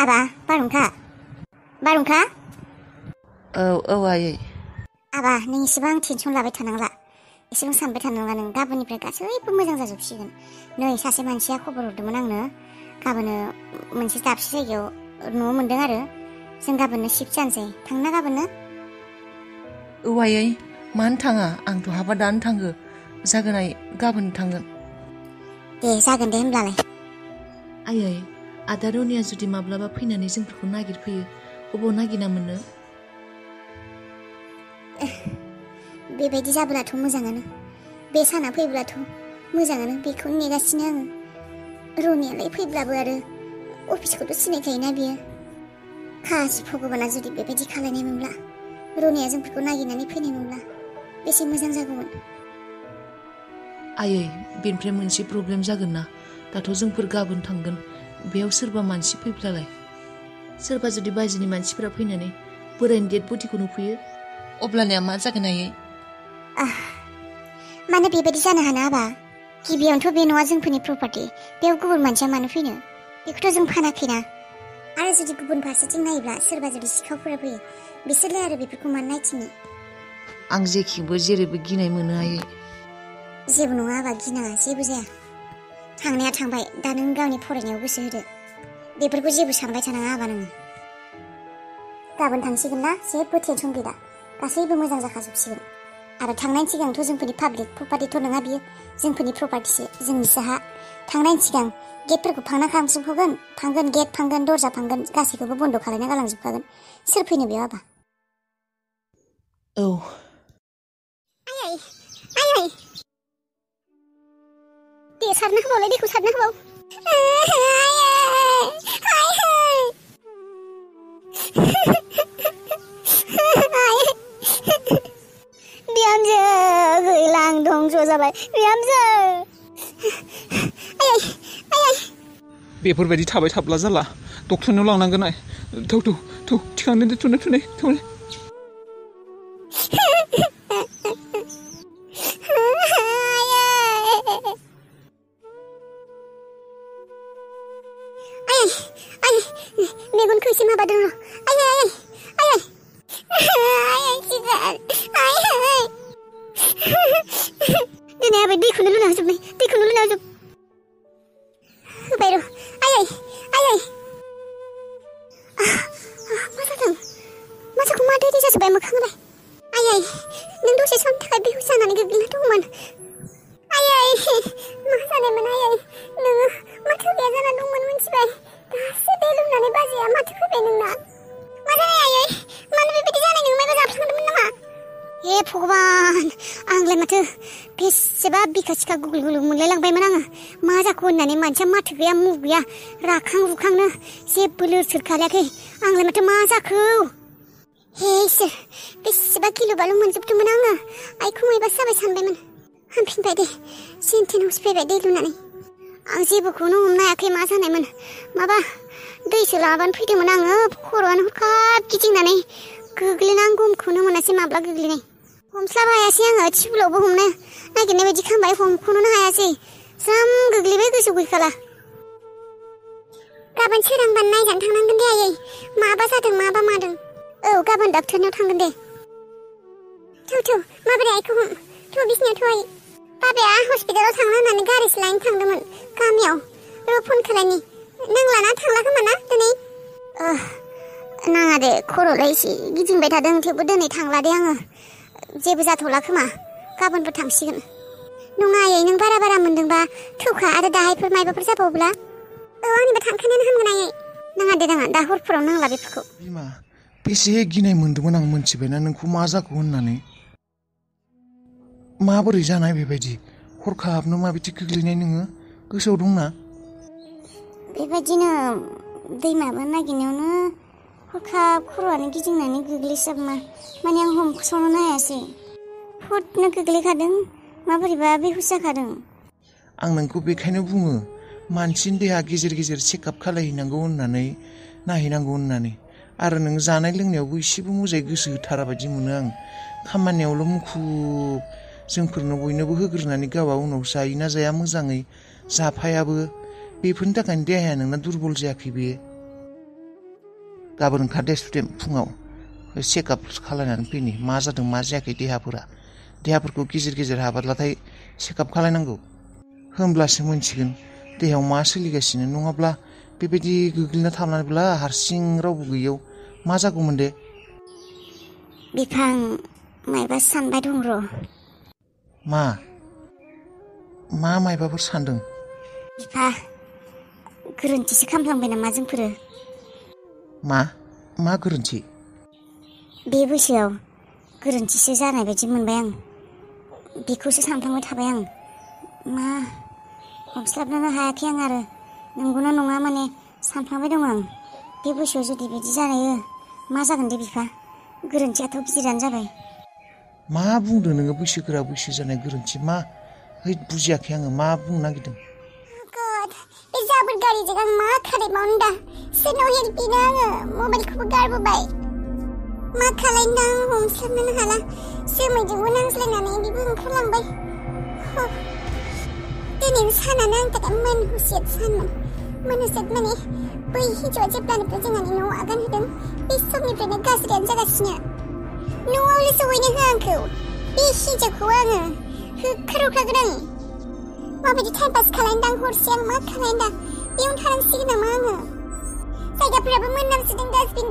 आबा बारहुंखा औ आयै आबा नों एसेबां टेनसन लाबाय थानांला एसेबां सानबाय थानांला नों गाबोननिफ्राय गासैबो मोजां जाजोबसिगोन नै सासे मानसिया खबर हरदोंमोन आंनो गाबोनो मोनसे दाबसे जायगायाव न' मोनदों आरो जों गाबोननो शिफ्ट जानोसै थांना गाबोननो औ आयै मानो थाङा आंथ' हाबा दानो थांगो जागोन आयै गाबोन थांगोन दे जागोन दे होनब्लालाय आयै आदा रनिया जुदि माब्लाबा फैनानै जोंफोरखौ नागिरफैयो अबाव नागिरना मोनो बेबायदि जाब्लाथ' मोजाङानो बे साना फैब्लाथ' मोजाङानो बेखौनो नेगासिनो आङो रनियालाय फैब्लाबो आरो अफिसखौथ' सिनायखायोना बियो खासि भगबाना जुदि बेबायदि खालायनायमोनब्ला रनिया जोंफोरखौ नागिरनानै फैनायमोनब्ला बेसे मोजां जागौमोन आयै बेनिफ्राय मोनसे प्रब्लेम जागोन ना दाथ' जोंफोर गाबोन थांगोन बेयाव सोरबा मानसि फैब्लालाय सोरबा जुदि बायजोनि मानसिफोरा फैनानै बोरायनि डेड बडिखौ नुफैयो अब्लानिया मा जागोन आयै मानो बेबायदि जानो हाना आबा गिबियावनोथ' बे न'आ जोंफोरनि प्रपार्टि बेयाव गुबुन मानसिया मानो फैनो बेखौथ' जों फानाखैना आरो जुदि गुबुन फारसेथिं नायोब्ला सोरबा जुदि सिखावफोरा फैयो बिसोरलाय आरो बेफोरखौ मानो नायथिनो आं जेखिबो जेरैबो गिनाय मोनो आयै जेबो नङा आबा गिनाङा जेबो जाया थांनाया थांबाय दा नों गावनि फरायनायाव गोसो होदो बेफोरखौ जेबो सानबाय थानाङा आबा नोङो गाबोन थांसिगोन ना जेबो टेनसन गैला गासैबो मोजां जाखाजोबसिगोन आरो थांनायनि सिगांथ' जोंफोरनि पाब्लिक प्रपार्टिथ' नङा बियो जोंफोरनि प्रपार्टिसो जोंनि साहा थांनायनि सिगां गेटफोरखौ फांना खालामजोबखागोन फांगोन गेट फांगोन दरजा फांगोन गासैखौबो बन्द' खालायना गालांजोबखागोन सोर फैनो बेयाव आबा औ आयै दे सारना होबावलाय दैखौ सारना होबाव बिहामजो गैलां दंस' जाबाय बिहामजो बेफोरबायदि थाबाय थाब्ला जाला डक्टरनाव लांनांगोन आइ थौ थिखांनो थुनाय मेगन खैसे माबादों र' दिनै आबै दैखौनो लुना होजोब होबाय र' आयै मा जाखो मा दै जाजोब्बाय मोखाङालाय आयै नों दसे समनि थाखाय बेहुस जानानै गोग्लैना दंमोन आयै मा जानायमोन आयै नोङो माथो गैया जाना दंमोन मिथिबाय दासो दै लुनानै बाजैया माथो फैबाय नोंना मा जानाय आयै मानो बेबायदि जानाय नों माबा जाफ्लांदोंमोन नामा हे भगबान आंलाय माथो बेसेबा बिखा सिखा गुगुल मोनलायलांबायमोन आङो मा जाखो होननानै मानसिया माथो गैया मुं गैया राखां रुखांनो जेबो लोरसोर खालायाखै आंलाय माथो मा जाखो हे इसोर बेसेबा गिलु बालु मोनजोबदोंमोन आङो आइखौ मैबासो जाबाय सानबायमोन हामफिनबाय दे सेन्टेनावसो फैबाय दै लुनानै आं जेबोखौनो हमनो हायाखै मा जानायमोन माबा दैसो लाबानो फैदोंमोन आङो खर'आनो हरखाब गिदिंनानै गोग्लैनानै गमखौनो मोनासै माब्ला गोग्लैनाय हमस्लाब हायासै आङो टिउबवेलावबो हमनो नागिरनाय बायदि खामबाय हमख'नोनो हायासै ज्राम गोग्लैबाय गोसोआव गैखाला गाबोन सोरांबानो नायजानो थांनांगोन दे आयै माबा जादों माबा मादों औ गाबोन डाक्टरनाव थांगोन दे थौ माबोरै आइखौ हम थौ बिसिनायाव थौ आइ बाबाया हस्पिटालाव थांनो होननानै गारिसो लायनो थांदोंमोन गामियाव र' फन खालायनि नों लाना थांला खोमा ना दिनै नाङा दे खर'लाय एसे गिदिंबाय थादों थेवबो दिनै थांला दे आङो जेबो जाथ'ला खोमा गाबोनबो थांसिगोन नङा आयै नों बारा मोनदोंबा थौखा आरो दाहायफोर मायबाफोर जाबावोब्ला आंनिबा थांखानायानो हामगोन आयै नाङा दे नाङा दा हरफोराव नांला बेफोरखौ बिमा बेसे गिनाय मोनदोंमोन आं मोनथिबायना नोंखौ मा जाखो होननानै माबोरै जानाय बेबायदि हरखाबनो माबायदि गोग्लैनाय नोङो गोसोआव दंना बेबायदिनो दैमाबो नागिरनायावनो हरखाब खर'आनो गिदिंनानै गोग्लैसाबमा माने आं हमस'नो हायासै फुटनो गोग्लैखादों माबोरैबा बेहुस जाखादों आं नोंखौ बेखायनो बुङो मानसिनि देहा गेजेर गेजेर चेकआप खालायहैनांगौ होननानै नायहैनांगौ होननानै आरो नों जानाय लोंनायावबो एसेबो मोजाङै गोसो होथारा बायदि मोनो आं खामानियावल' मुखुब जोंफोरनो बयनोबो होग्रोनानै गावआ उनाव जायोना जाया मोजाङै जाफायाबो बेफोरनि थाखायनो देहाया नोंना दुरबल जायाखै बे गाबोन ओंखारदे सुदेम फुङाव चेकआप खालायनानै फैनि मा जादों मा जायाखै देहाफोरखौ गेजेर गेजेर हाबालाथाय चेकआप खालायनांगौ होमब्लासो मोनसिगोन देहायाव मा सोलिगासिनो नङाब्ला बेबायदि गोग्लैना थानानैब्ला हारसिं रावबो गैयैयाव मा जागौमोन दे बिफां मायबा सानबाय दं र' मा मायबाफोर सानदों बिफा गोरोन्थिसो खालामफ्लांबाय नामा जोंफोरो मा गोरोन्थि बे बैसोआव गोरोन्थिसो जानाय बायदि मोनबाय आं बेखौसो सानफ्लांबाय थाबाय आं मा हमस्लाबनोनो हायाखै आं आरो नंगौना नङा माने सानफ्लांबाय दं आं बे बैसोआव जुदि बिदि जायो मा जागोन दे बिफा गोरोन्थियाथ' गिदिरानो जाबाय मा बुंदों नोङो बैसोगोरा बैसो जानाय गोरोन्थि मा बुजियाखै आङो मा बुंनो नागिरदों बे जाबोर गारिजों आं मा खालामबावनो दा सोरनाव हेल्प बिनो आङो मबाइलखौबो गारबोबाय मा खालायनो आं हमस्लाबनोनो हाला जोमैजोंबो नांज्लायनानै बिबो ओंखारलांबाय दिनैनि सानानो आंनि थाखाय मोनहुसियत सानमोन मोनहुसियत माने बै हिन्जावआ जेब्लानिफ्राय जोंहानि न'आव आगान होदों बे समनिफ्रायनो गाज्रियानो जागासिनो न'आवनो सहैनो होआ आंखौ बे हिन्जावखौ आङो होखारहरखागोन आं माबायदि टाइम पास खालायनो दां हरसे आं मा खालायनो दा बेयावनो थानांसिगोन नामा आङो जायगाफोराबो मोनामजोबदों डास्टबिन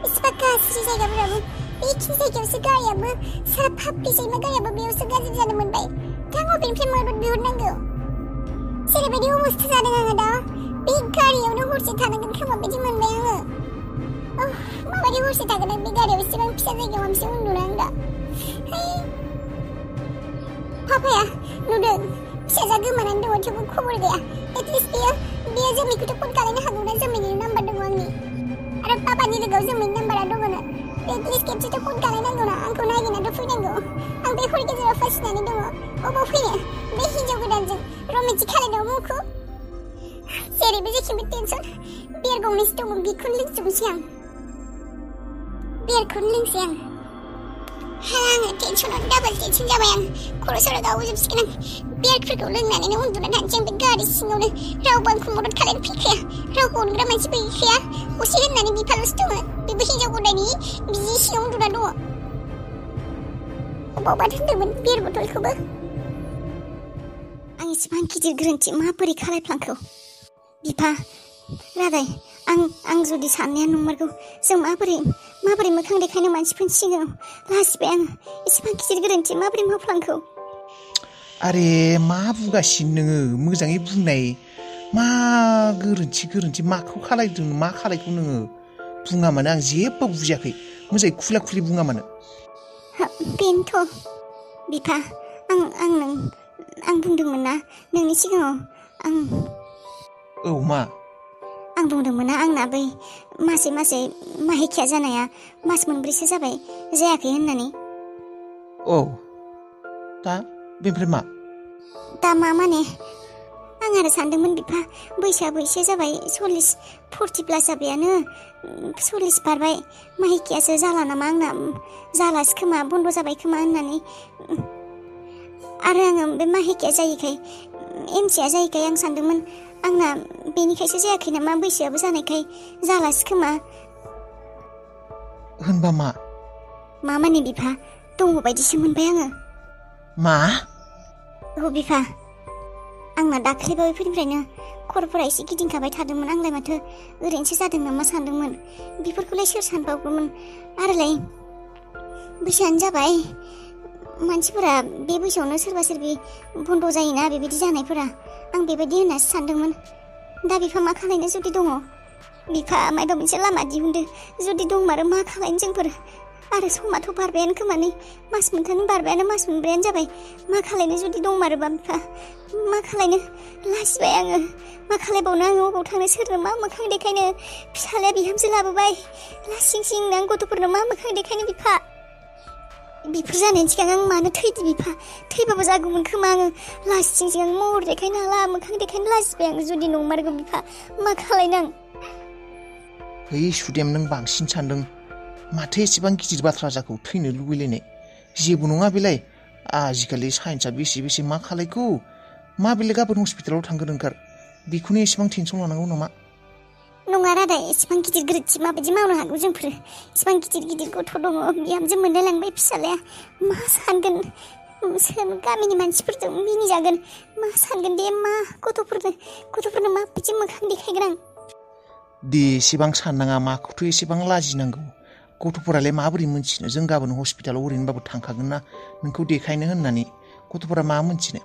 बेसेबा गाज्रि जायगाफोराबो बेखिनि जायगायावसो गारियाबो सारा फाफ्लि सैमा गारियाबो बेयावसो गाज्रि जानो मोनबाय दा बबेनिफ्राय मदद बिहरनांगौ जेरैबायदि अबस्था जादों आङो दा बे गारियावनो हरसे थानांगोन खोमा बायदि मोनबाय आङो माबायदि हरसे थागोन आं बे गारियाव एसेबां फिसा जायगायाव मानसि उन्दुनो आं दा पापाया नुदों फिसाजा गोमानानै दङ थेवबो खबर गैया एटलिस्ट बेयो जोमैखौथ' फन खालायनो हागौ ना जोमैनि नाम्बार दङ आंनि आरो पापानि लोगोआव जोमैनि नाम्बारा दङनो एटलिस्ट खेबसेथ' फन खालायनांगौ ना आंखौ नागिरनाथ' फैनांगौ आं बे हर गेजेराव फासिनानै दङ अबाव फैनो बे हिन्जाव गोदानजों रमेन्टिक खालायनायाव मुंखौ जेरैबो जेखिबो टेनसन बियार गंनैसो दङ बेखौनो लोंजोबनोसै आं बियारखौनो लोंसै आं आङो टेनसनाव डाबल टेनसन जाबाय आं खर' सर' गावजोबसिगोन आं बियारफोरखौ लोंनानैनो उन्दुना थानोसै आं बे गारि सिङावनो रावबो आंखौ मदद खालायनो फैखाया रावबो अनग्रा मानसिबो गैखाया असे होननानै बिफाल'सो दङ बेबो हिन्जाव गदायनि बिजि सिङाव उन्दुना दङ अबावबा दोन्दोंमोन बियार बथलखौबो आं एसेबां गिदिर गोरोन्थि माबोरै खालायफ्लांखौ बिफा रादाय आं जुदि साननाया नंमारगौ जों माबोरै मोखां देखायनो मानसिफोरनि सिगाङाव लाजिबाय आं एसेबां गिदिर गोरोन्थि माबोरै मावफ्लांखौ आरे मा बुंगासिनो नोङो मोजाङै बुंनाय मा गोरोन्थि माखौ खालायदों मा खालायखौ नोङो बुङा मानो आं जेबो बुजियाखै मोजाङै खुला खुलि बुङा मानो बेनोथ' बिफा आं बुंदोंमोन ना नोंनि सिगाङाव औ मा आं बुंदोंमोन ना आंना बै मासे माहिकिया जानाया मास मोनब्रैसो जाबाय जायाखै होननानै औ दा बेनिफ्राय दा मा माने आं आरो सानदोंमोन बिफा बैसोआबो एसे जाबाय 40 प्लास जाबायानो 40 बारबाय माहिकियासो जाला नामा आंना जालासो खोमा बन्द जाबाय खोमा होननानै आरो आङो बे माहिकिया जायैखाय एमसिया जायैखाय आं सानदोंमोन आंना बेनिखायसो जायाखै नामा बैसोआबो जानायखाय जालासो खोमा होनबा मा माने बिफा दङ बायदिसो मोनबाय आङो मा औ बिफा आंना दाख्लैबावैफोरनिफ्रायनो खर'फोरा एसे गिदिंखाबाय थादोंमोन आंलाय माथो ओरैनोसो जादों नामा सानदोंमोन बेफोरखौलाय सोर सानबावगौमोन आरोलाय बैसोआनो जाबाय मानसिफोरा बे बैसोआवनो सोरबा सोरबि बन्द जायोना बेबायदि जानायफोरा आं बेबायदि होननासो सानदोंमोन दा बिफा मा खालायनो जुदि दङ बिफा मायबा मोनसे लामा दिहुनदो जुदि दंमारो मा खालायनो जोंफोर आरो समाथ' बारबायानो खोमा नै मास मोनथाम बारबायानो मास मोनब्रैयानो जाबाय मा खालायनो जुदि दंमारोबा बिफा मा खालायनो लाजिबाय आङो मा खालायबावनो आङो अबाव थांनो सोरनो मा मोखां देखायनो फिसालाया बिहामजो लाबोबाय लासिं आं गथ'फोरनो मा मोखां देखायनो बिफा बेफोर जानायनि सिगां आं मानो थैदो बिफा थैबाबो जागौमोन खोमा आङो लासिं आं महर देखायनो हाला मोखां देखायनो लाजिबाय आं जुदि नंमारगौ बिफा मा खालायनो आं है सुदेम नों बांसिन सानदों माथो एसेबां गिदिर बाथ्रा जाखौ थैनो लुबैलायनाय जेबो नङा बेलाय आजिखालि साइन्सआ बेसे मा खालायखौ मा बेलाय गाबोन हस्पिटालाव थांगोन ओंखार बेखौनो एसेबां टेनसन लानांगौ नामा नङा रादाय इसिबां गिदिर गोरोन्थि माबायदि मावनो हागौ जोंफोर इसिबां गिदिर गथ' दङ बिहामजो मोनलाय लांबाय फिसालाया मा सानगोन सोर गामिनि मानसिफोरजों मिनिजागोन मा सानगोन दे मा गथ'फोरनो माबायदि मोखां देखायगोन आं दे एसेबां साननाङा माखौथो एसेबां लाजिनांगौ गथ'फोरालाय माबोरै मोनथिनो जों गाबोन हस्पिटालाव ओरैनोबाबो थांखागोन ना नोंखौ देखायनो होननानै गथ'फोरा मा मोनथिनो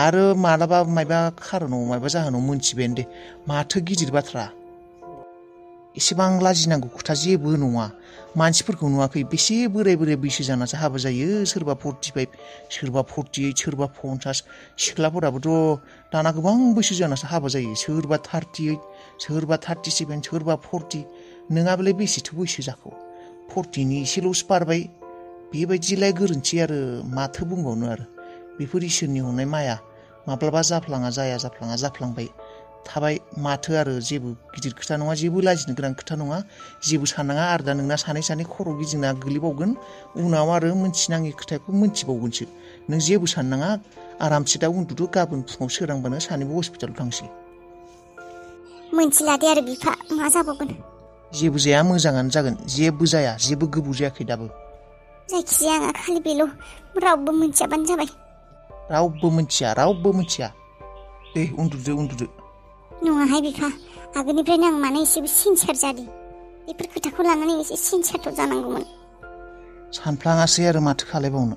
आरो मालाबा मायबा खारनाव मायबा जाहोनाव मोनथिबायानो दे माथो गिदिर बाथ्रा एसेबां लाजिनांगौ खोथा जेबो नङा मानसिफोरखौ नुवाखै बेसे बोराय बैसो जानासो हाबा जायो सोरबा 45 सोरबा 48 सोरबा 50 सिख्लाफोराबोथ' दाना गोबां बैसो जानासो हाबा जायो सोरबा 38 सोरबा 37 सोरबा 40 नोङाबालाय बेसेथो बैसो जाखो 40नि एसेल'सो बारबाय बेबायदिलाय गोरोन्थि आरो माथो बुंबावनो आरो बेफोर इसोरनि हरनाय माया माब्लाबा जाफ्लाङा जाफ्लांबाय थाबाय माथो आरो जेबो गिदिर खोथा नङा जेबो लाजिनो गोनां खोथा नङा जेबो साननाङा आरो दा नोंना सानै खर' गिदिंना गोलैबावगोन उनाव आरो मोनथिनाङि खोथाखौ मोनथिबावगोनसो नों जेबो साननाङा आरामसे दा उन्दुदो गाबोन फुङाव सोरांबानो सानैबो हस्पिटालाव थांसै मोनथिला दे आरो बिफा मा जाबावगोन जेबो जाया मोजाङानो जागोन जेबो जाया जेबो गोबाव जायाखै दाबो जायखिजाया आंहा खालि बेल' रावबो मोनथियाबानो जाबाय रावबो मोनथिया दे उन्दुदो नङाहाय बिफा आगोलनिफ्रायनो आं माने एसेबो सिनसियार जादों बेफोर खोथाखौ लानानै एसे सिनसियारथ' जानांगौमोन सानफ्लाङासै आरो माथो खालायबावनो